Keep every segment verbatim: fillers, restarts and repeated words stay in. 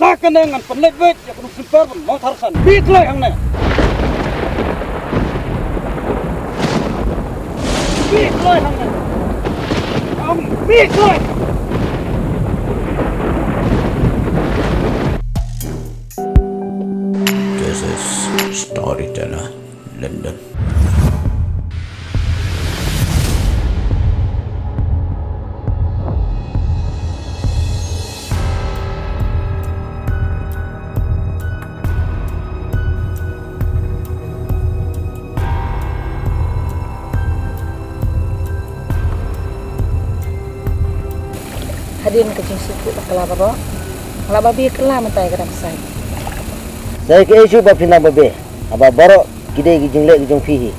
Ta kane ngan pynleit beit ïa ka Nongshimper ban mawthar san. Mih kloi hangne. Mih kloi hangne. Am, mih kloi. This is Storyteller London. Hadien ka jingsngewthuh bakla baroh, nga la babe kylla mynta ïa ka Damsait. Sa ïa kaei shuh ba phi nang babe, haba baroh ki dei ki jingleh ki jong phi hi.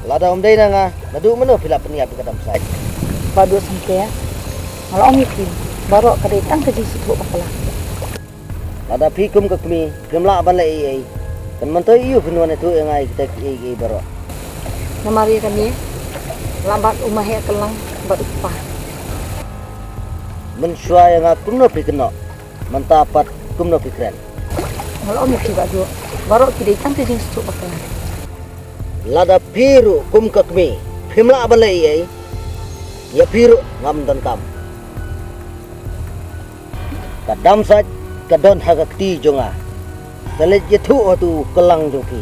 Lada ym dei na nga, naduh mynno phi la pynïap ïa ka Damsait? Bah Duh Symper, nga la ong ïa phi, baroh ka dei tang ka jingsngewthuh bakla. Lada phi kum ka kmie phim lah ban leh ei ei, kan myntoi aïu phin wan ïathuh ïa nga ïa kita kiei kiei baroh? Namar ïa kane, la bat u maheh kyllang bad u kpa. Mynshuwa ïa nga kumno phi kynnoh, mynta pat kumno phi kren? Nga la ong ïa phi Bah Duh, baroh ki dei tang ki jingsngewthuh bakla. Lada phi ruh kum ka kmie phim lah ban leh ei ei, ïa phi ruh ngam donkam. Ka Damsait ka don ha ka kti jong nga. Sa leit ïathuh ha uto u kyllang jong phi.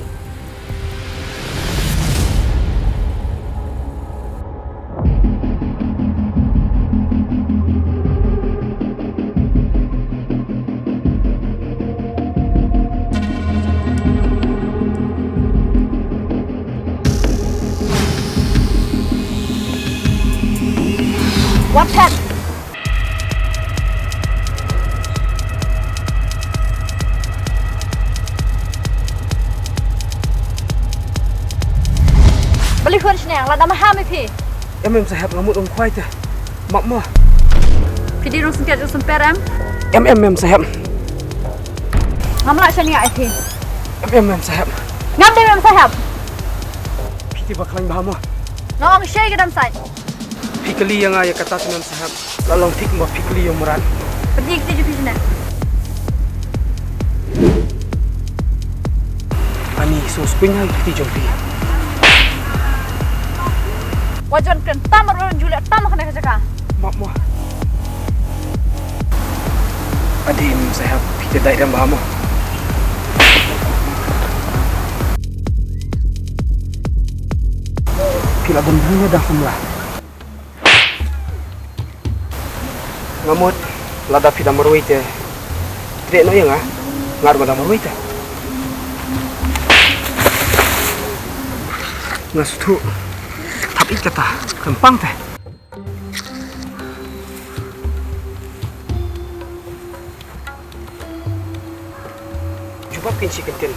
Wat phet. Balei khun shnong, lada maham ïa phi? Em em saheb, nga mut ong khwai te. Map mo. Phi dei u nongsyntiat u Symper em? Em em em saheb. Ngam lah shaniah ïa phi. Em em em saheb. Ngam dei em saheb. Phi te ba khlaiñ bha mo. Nga ong shai ka Damsait. Phi kylli ïa nga ïa kata te mem saheb. La long thik ba phi kylli ïa u mrad. Pynïaid kti jong phi shane. Ani sngewspring ha kti jong phi. Wat jan kren tam, ar wan ju leh tam ha kane ka jaka. Map mo. Adi mem saheb, phi te dei dang bha mo. Phi la don bun ïa dang samla. Nga mut lada phi da marwei te treh noh ïa nga, nga ruh nga da marwei te. Nga sngewthuh thap ïeit kata khlem pang te. Jubab kin shi kin kin.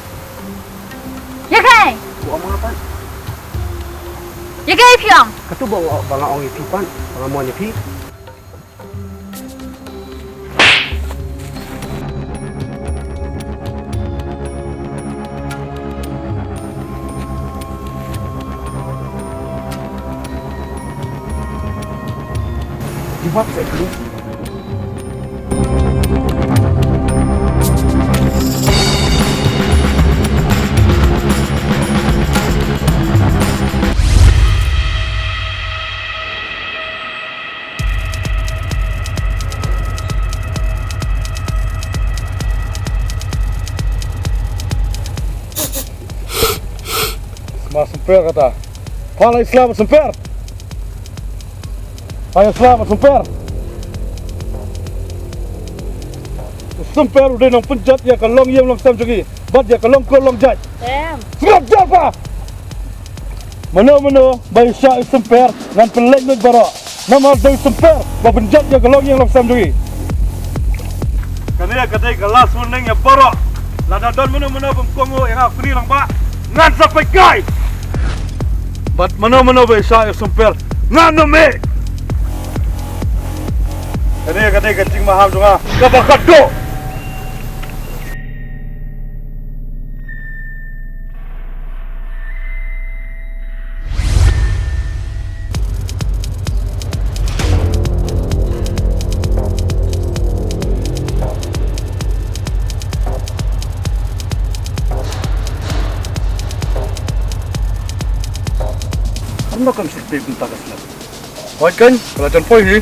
Ïa kaei? Ba ong nga pat. Ïa kaei phi ong? Katu ba, ba nga ong ïa phi pat, ba nga mon ïa phi. Jubab sa phi. Sma Symper kata. Pha la islam Symper. Ai slam Symper. Symper u dei nongpynjot ïa ka longïing longsem jong ngi bad ïa ka longkur longjait. Em. Sngap jar pa. Mano mano ba ïa sha Symper ngan pynleit lut baroh. Namar dei Symper ba pynjot ïa ka longïing longsem jong ngi. Kane ka dei ka last warning ïa baroh. Lada don mano mano bym kohnguh ïa nga kuni lang ba ngan sa peit kai. Bad mano mano ba ïa sha ïa Symper ngan ym eh. Kane ka dei ka jingmaham jong nga kaba khatduh. Ba kam syrpi kumta ka snap. Hoi kan, ka la jan poi hi.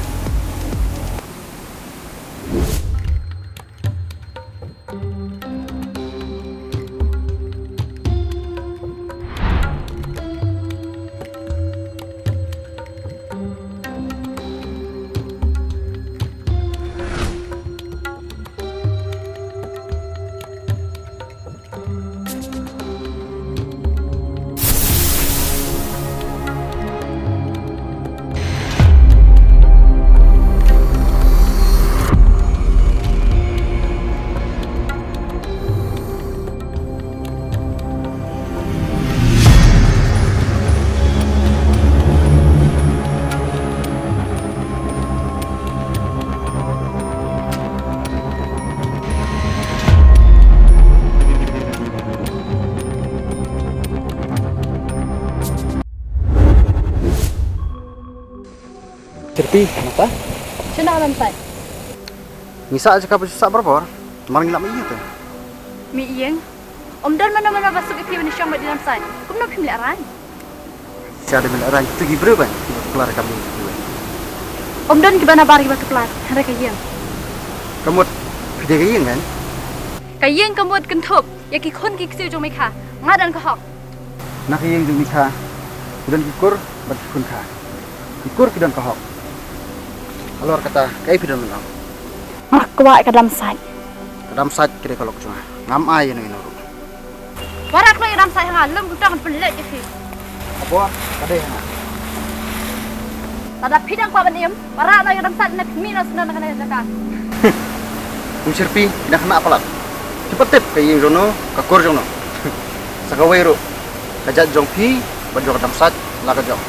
Syrpi, napa? Shano ka dam sait? Ngi sah jaka ba ju sah barabor. Namar ngi lah mih ïing te. Mih ïing? Ym don mano mano ba suk ïa phi ban ïashong bad i dam sait. Kumno phim lehraiñ? Sha da mih lehraiñ, to ki briew ban kiba tuklar kam ïing. Ym don kiba nabar kiba tuklar, hynrei ka ïing. Ka mut phi dei ka ïing kan? Ka ïing ka mut kynthup ïa ki khun ki ksiew jong Meikha. Nga don ka hok. Na ka ïing jong Meikha ki don ki kur bad ki khun kha. Ki kur ki don ka hok. Halor kata kaei phi don ban ong? Nga kwah ïa ka dam sait. Ka dam sait ka dei ka lok jong nga. Ngam ai ïano ïano ruh. Wanrah noh ïa ka dam sait ha nga, lym kumta ngan pynleit ïa phi. Ka bor ka dei ha nga. Lada phi dang kwah ban im, wanrah noh ïa ka dam sait, ne pynmih noh snoh na kane ka jaka. Kum syrpi, ki dang khynnah palat. Ki pat tip ka ïing jong no, ka kur jong no. Sa kawei ruh, ka jait jong phi bad jong ka dam sait la ka jong.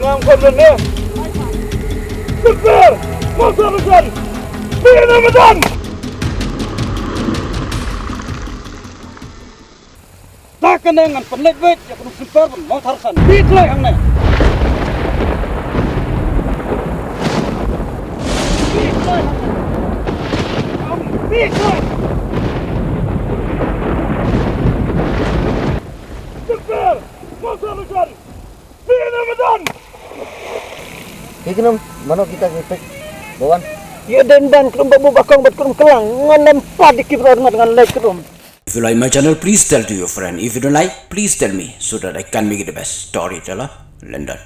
Tengah kau dene. Super! Masa besar! Pina madan! Ta kane ngan pynleit beit ïa ka Super ban mawthar san. Phi khlaiñ hangne. Phi khlaiñ hangne. Phi khlaiñ. Super! Mawthar san. Phi na madan. Ki khnum, mano kita ki pek? Bawan. Ïa den ban krum babu bakong bad krum kelang. Ngan lem pat di ki bror ngat ngan leit krum. If you like my channel, please tell to your friend. If you don't like, please tell me so that I can make it the best storyteller. London.